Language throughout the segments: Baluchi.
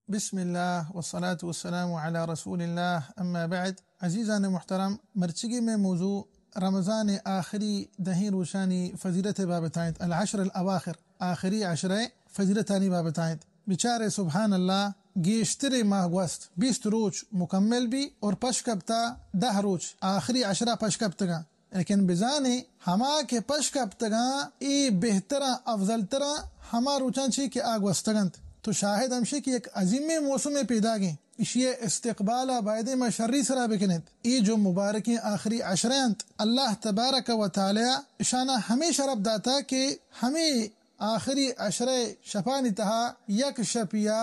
بسم اللہ والصلاة والسلام علی رسول اللہ، اما بعد۔ عزیزان محترم، مرچگی میں موضوع رمضان آخری دہیں روچانی فضیلت بابت آئینت، العشر الاواخر، آخری عشرہ فضیلتانی بابت آئینت۔ بچارے سبحان اللہ، گیشتر ماہ گوست، بیست روچ مکمل بی اور پشکپتا دہ روچ آخری عشرہ پشکپتگاں۔ لیکن بزانے ہما کہ پشکپتگاں، اے بہتراں، افضل تراں ہما روچاں چی کہ آ گوستگنت۔ تو شاہد ہمشی کہ یک عظیمیں موسمے پیداگیں، اشی استقبال باید ما شری سرا بکنیت۔ اے جو مبارکیں آخری عشرہ انت، اللہ تبارک و تعالی اشانا ہمیں شرف داتا کہ ہمیں آخری عشرہ شپانی تہا یک شپیا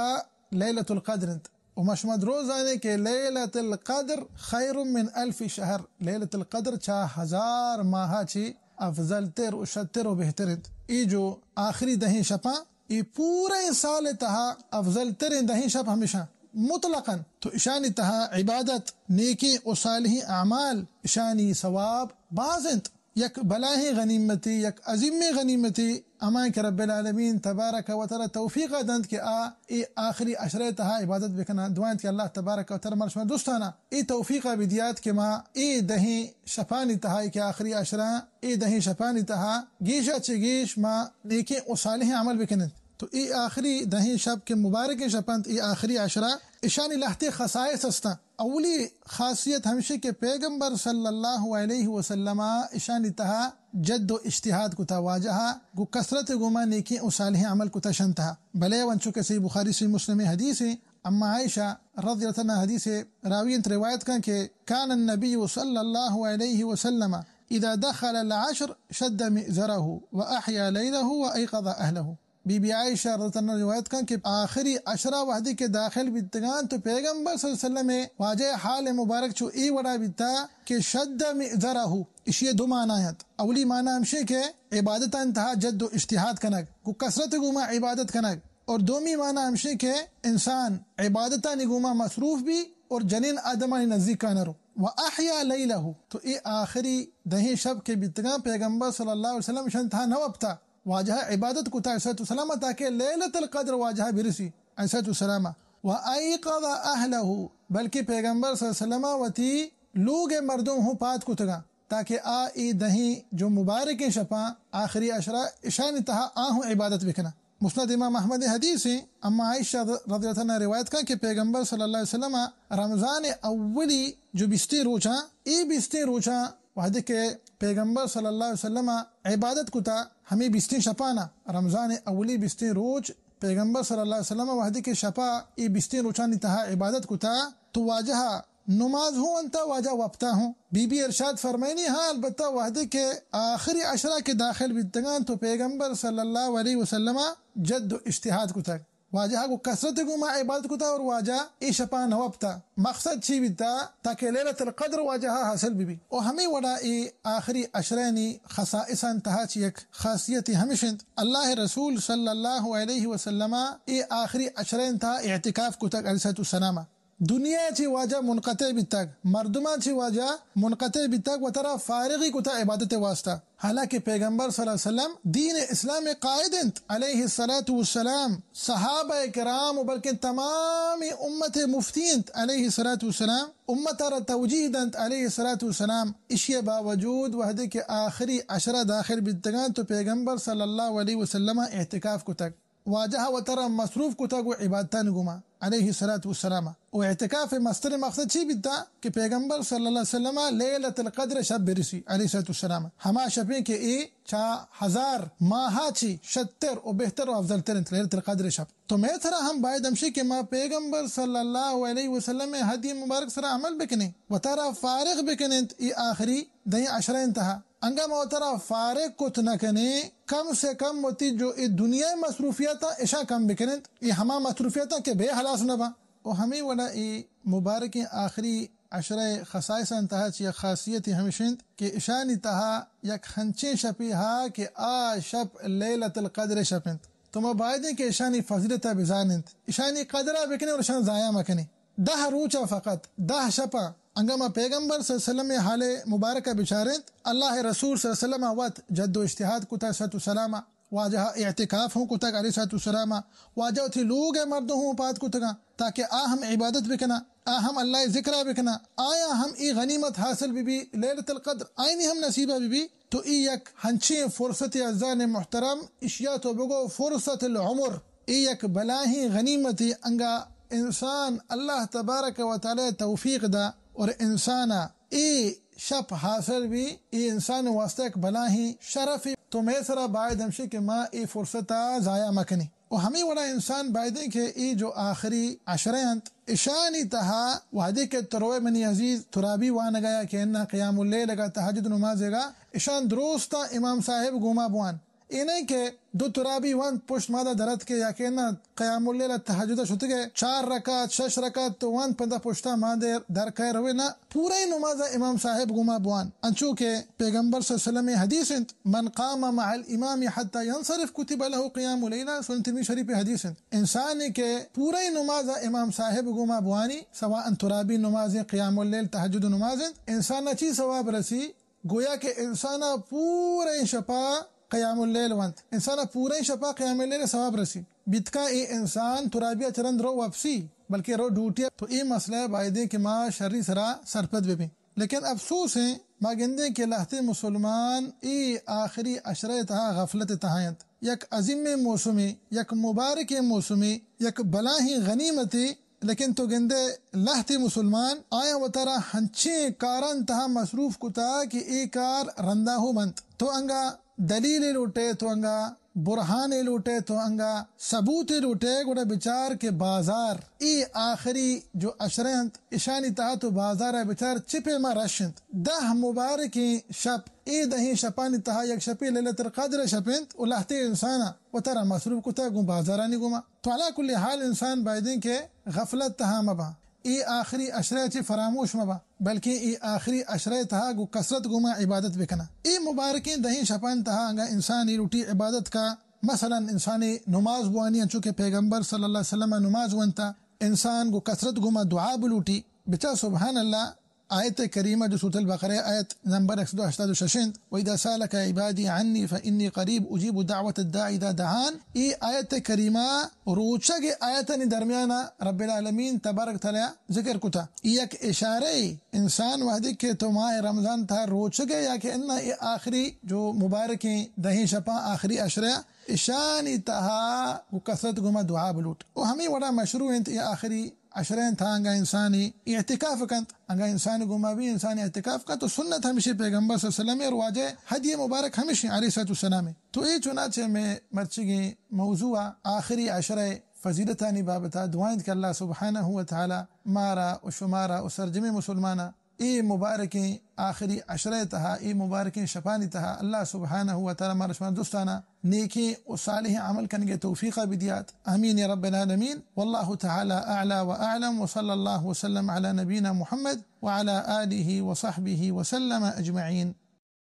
لیلۃ القدر انت۔ و ما شما درو زانیں کہ لیلۃ القدر خیر من الف شہر، لیلۃ القدر چا ہزار ماہا چی افضل تر و شتر و بہتر انت۔ ای جو آخری دہیں شپاں، ای پورے سال تہا افضل تریں دہیں شپ ہمیشاں مطلقاً۔ تو اشانی تہا عبادت، نیکیں و صالحیں اعمال، اشانی ثواب باز انت۔ یک بلاہیں غنیمتے، یک عظیمیں غنیمتے، ہمائیں کہ رب العالمین تبارک و تعالی توفیق دنت کہ آ اے آخری عشرہ تہا عبادت بکناں۔ دعا انت کہ اللہ تبارک و تعالی مر شما دوستانا اے توفیق بدیات کہ ما اے دہیں شپانی تہا کہ آخری عشرہ، اے دہیں شپانی تہا گیشا چہ گیش ما نیکیں و صالحیں عمل بکنیں۔ تو اے آخری دہیں شپ کہ مبارکیں شپ انت، اے آخری عشرہ، اشانی لہتے خصائص ہستاں۔ اولی خاصیت ہمشی کہ پیغمبر صلی اللہ علیہ وسلم اشانی تہا جد و اجتہاد کتا، واجہ گو کثرت گوما نیکیں و صالحیں عمل کتا شان تہا۔ بلے ونچو کہ صحیح بخاری، صحیح مسلم حدیث، اما عائشہ رضی اللہ عنہا حدیث راوی انت، روایت کن کہ کان النبی صلی اللہ علیہ وسلم اذا دخل العشر شد مئزرہ و احیا لیلہ و ایقظ اہلہ۔ بی بی عائشہ رضی اللہ عنہا روایت کن کہ آخری عشرہ وہدے کہ داخل بیتگان تو پیغمبر صلی اللہ علیہ وسلم واجہ حال مبارک چو ای وڑا بیتا کہ شد مئزرہ، اشی دو معنی انت۔ اولی معنی ہمشی کہ عبادتان تہا جد و اجتہاد کنگ، گو کثرت گوما عبادت کنگ۔ اور دومی معنی ہمشی کہ انسان عبادتانی گوما مصروف بی اور جنین آدمانی نزدیکا نرو۔ و احیا لیلہ، تو ای آخری دہیں شپ کہ بیتگان پیغمبر صلی اللہ علیہ وسلم شان تہا نہ وپتا، واجہ عبادت کتا علیہ الصلوۃ والسلام تاکہ لیلۃ القدر واجہ برسی علیہ الصلوۃ والسلام۔ و ایقظ اہلہ، بلکہ پیغمبر صلی اللہ علیہ وسلم وتی لوگ مردم ہوں پاد کتگاں تاکہ آ اے دہیں جو مبارکیں شپاں آخری عشرہ اشانی تہا آ ہوں عبادت بکناں۔ مسند امام احمد حدیث ہیں، اما عائشہ رضی اللہ عنہا روایت کن کہ پیغمبر صلی اللہ علیہ وسلم رمضان اولی جو بیستیں روچاں، اے بیستیں روچاں وہدے کہ پیغمبر صلی اللہ علیہ وسلم عبادت کتا ہمیں بیستیں شپانا، رمضان اولی بیستیں روچ پیغمبر صلی اللہ علیہ وسلم وہدے کہ شپا اے بیستیں روچانی تہا عبادت کتا تو واجہ نماز ہوں انت، واجہ وپتا ہوں۔ بی بی ارشاد فرمائنی، ہاں البتہ وہدے کہ آخری عشرہ کہ داخل بیتگان تو پیغمبر صلی اللہ علیہ وسلم جد و اجتہاد کتگ۔ واجہ گو کثرت گوما عبادت کتا اور واجہ اے شپا نہ وپتا۔ مقصد چی بیتا؟ تاکہ لیلۃ القدر واجہ حاصل بی بی۔ او ہمیں وڑا اے آخری عشرینی خصائصان تہا چی یک خاصیت ہمش انت۔ اللہ رسول صلی اللہ علیہ وسلم اے آخری عشرین تہا اعتکاف کتگ علیہ الصلوۃ والسلام۔ دنیا چی واجہ منقطع بیتگ، مردمان چی واجہ منقطع بیتگ و ترا فارغی کتا عبادت واسطہ۔ حالانکہ پیغمبر صلی اللہ علیہ وسلم دین اسلام قائد انت علیہ الصلوۃ والسلام، صحابہ کرام و بلکن تمام امت مفتی انت علیہ الصلوۃ والسلام، امت را توجیہ دنت علیہ الصلوۃ والسلام۔ اشی باوجود وہدے کہ آخری عشرہ داخل بیتگان تو پیغمبر صلی اللہ علیہ وسلم اعتکاف کتگ۔ واجہ وترا مصروف کتگ و عبادتانی گوما علیہ الصلوۃ والسلام۔ و اعتکاف مستر مقصد چی بیتا؟ کہ پیغمبر صلی اللہ علیہ وسلم لیلۃ القدر شپ برسی علیہ الصلوۃ والسلام۔ ہما شپیں کہ اے چا ہزار ماہا چی شتر و بہتر و افضل تر انت لیلۃ القدر شپ۔ تو میں ترا ہم باید ہمشی کہ ما پیغمبر صلی اللہ علیہ وسلم ہدی مبارک سرا عمل بکنیں، وترا فارغ بکنیں اے آخری دہیں عشرہ انتہا۔ انگا ما وترا فارغ کت نہ کنیں، کم سے کم وتی جو اے دنیا مصروفیات اں اشاں کم بکنیں، اے ہما مصروفیات اں کہ بے ہلاس نہ باں۔ و ہمیں وڑا اے مبارکیں آخری عشرہ خصائص انتہا چی یک خاصیت ہمش انت کہ اشانی تہا یک ہنچیں شپے ہا کہ آ شپ لیلۃ القدر شپ انت۔ تو ما بایدیں کہ اشانی فضیلت ء بزان انت، اشانی قدر ء بکنیں اور اشان ضائع مکنیں۔ دہ روچ ء فقط، دہ شپ ء انگا ما پیغمبر صلی اللہ علیہ وسلم ء حال مبارک ء بچاریں، اللہ ء رسول صلی اللہ علیہ وسلم ء وت جد و اجتہاد کتا، صحت و سلام ء واجہ اعتکاف ہوں کتگ علیہ الصلوۃ والسلام، واجہ وتی لوگ ء مردم ہوں پاد کتگاں تاکہ آ ہم عبادت بکناں، آ ہم اللہ ء ذکر ء بکناں، آیاں ہم اے غنیمت حاصل بہ بی، لیلۃ القدر آئینی ہم نصیبہ بہ بی۔ تو اے یک ہنچیں فرصت عزیزان محترم، اشیا تو بگو فرصت العمر، اے یک بلاہیں غنیمتے۔ انگا انسان اللہ تبارک و تعالی توفیق دا اور انسانا اے شپ حاصل بی، اے انسان واسطہ یک بلاہیں شرفے۔ تو مئے سرا باید ہمشی کہ ما اے فرصتا ضائع مکنیں۔ و ہمے وڑا انسان بایدیں کہ اے جو آخری عشرہ انت، اشانی تہا وہدے کہ تو روئے منی عزیز ترابی وانگا یا کہ اناں قیام اللیل گا، تہجد نمازے گا، اشان درستاں امام صاحب گوما بوان۔ اے نئیں کہ دو ترابی وانت پشت مادا درت کہ یا کہ اناں قیام اللیل تہجد شتگے، چار رکعت، شش رکعت تو وانت پدا پشتا مادے در کئے روئے، نہ، پورئیں نمازا امام صاحب گوما بوان، انچو کہ پیغمبر صلی اللہ علیہ وسلم حدیث انت، من قام مع الامام حتى ينصرف كتب له قيام ليلة، سنن ترمذی شریف حدیث انت۔ انسانے کہ پورئیں نمازا امام صاحب گوما بوانی، سواء ترابی نماز انت، قیام اللیل، تہجد نماز انت، انسانا چی ثواب رسی؟ گویا کہ انسانا پورئیں شپا قیام اللیل وانت، انسانا پورئیں شپا قیام اللیل ثواب رسی۔ بیتکا اے انسان ترابیا چہ رند رو وپسی، بلکہ رو ڈیوٹیا، تو اے مسئلہ بایدیں کہ ما شری سرا سرپد ببیں۔ لیکن افسوس ہیں، ما گندیں کہ لہتے مسلمان اے آخری عشرہ تہا غفلت تہا انت۔ یک عظیمیں موسمے، یک مبارکیں موسمے، یک بلاہیں غنیمتے، لیکن تو گندے لہتے مسلمان آیاں وتارا ہنچیں کاران تہا مصروف کتا کہ اے کار رندا ہو بنت۔ تو انگا دلیلے لوٹے، تو انگا برہانے لوٹے، تو انگا ثبوتے لوٹے، گڑا بچار کہ بازار اے آخری جو عشرہ انت، اشانی تہا تو بازار ء بچار چہ پیما رش انت۔ دہ مبارکیں شپ، اے دہیں شپانی تہا یک شپے لیلۃ القدر شپ انت و لہتے انسان ء وتارا مصروف کتگ گوں بازارانی گوما۔ تو علی کل حال انسان بایدیں کہ غفلت تہا مباں۔ اے آخری عشرہ چہ فراموش مباں، بلکیں اے آخری عشرہ تہا گوں کثرت گوما عبادت بکناں۔ اے مبارکیں دہیں شپانی تہا انگا انسان اے لوٹی عبادت کا، مثلاً انسانے نماز بوانی، انچو کہ پیغمبر صلی اللہ علیہ وسلم نماز وانتا، انسان گوں کثرت گوما دعا بلوٹی۔ بچا سبحان اللہ، آیت کریمہ جو سورۃ البقرہ آیت نمبر یک سد و ہشتاد و شش انت، وَإِذَا سَأَلَكَ عِبَادِي عَنِّي فَإِنِّي قَرِيبٌ أُجِيبُ دَعْوَةَ الدَّاعِ إِذَا دَعَانِ۔ اے آیت کریمہ روچگ آیتانی درمیانا رب العالمین تبارک تعالی ذکر کتا۔ اے یک اشارہ اے، انسان وہدے کہ تو ماہ رمضان تہا روچگ یا کہ اناں اے آخری جو مبارکیں دہیں شپاں آخری عشرہ اشانی تہا گوں کثرت گوما دعا بلوٹ۔ و ہمے وڑا مشروع انت اے آخری عشرہ انت، انگا انسانی اعتکاف کنت، انگا انسان گوما بھی انسان اعتکاف کنت۔ تو سنت ہمشی پیغمبر صلی اللہ علیہ وسلم اور واجہ ہدی مبارک ہمشی علیہ الصلوۃ والسلام۔ تو اے چنانچہ میں مرچگیں موضوع آخری عشرہ فضیلتانی بابتا دعا انت کہ اللہ سبحانہ و تعالی مارا و شمارا و سرجمیں مسلمانا اے مبارکیں آخری عشرہ تہا، اے مبارکیں شپانی تہا اللہ سبحانہ و تعالی مارا شما درستانا نیکیں و صالحیں عمل کنگے توفیقا بدیات۔ آمین یا رب العالمین۔ واللہ تعالی اعلی و اعلم، و صلی اللہ وسلم علی نبینا محمد وعلی آلہ وصحبہ وسلم اجمعین۔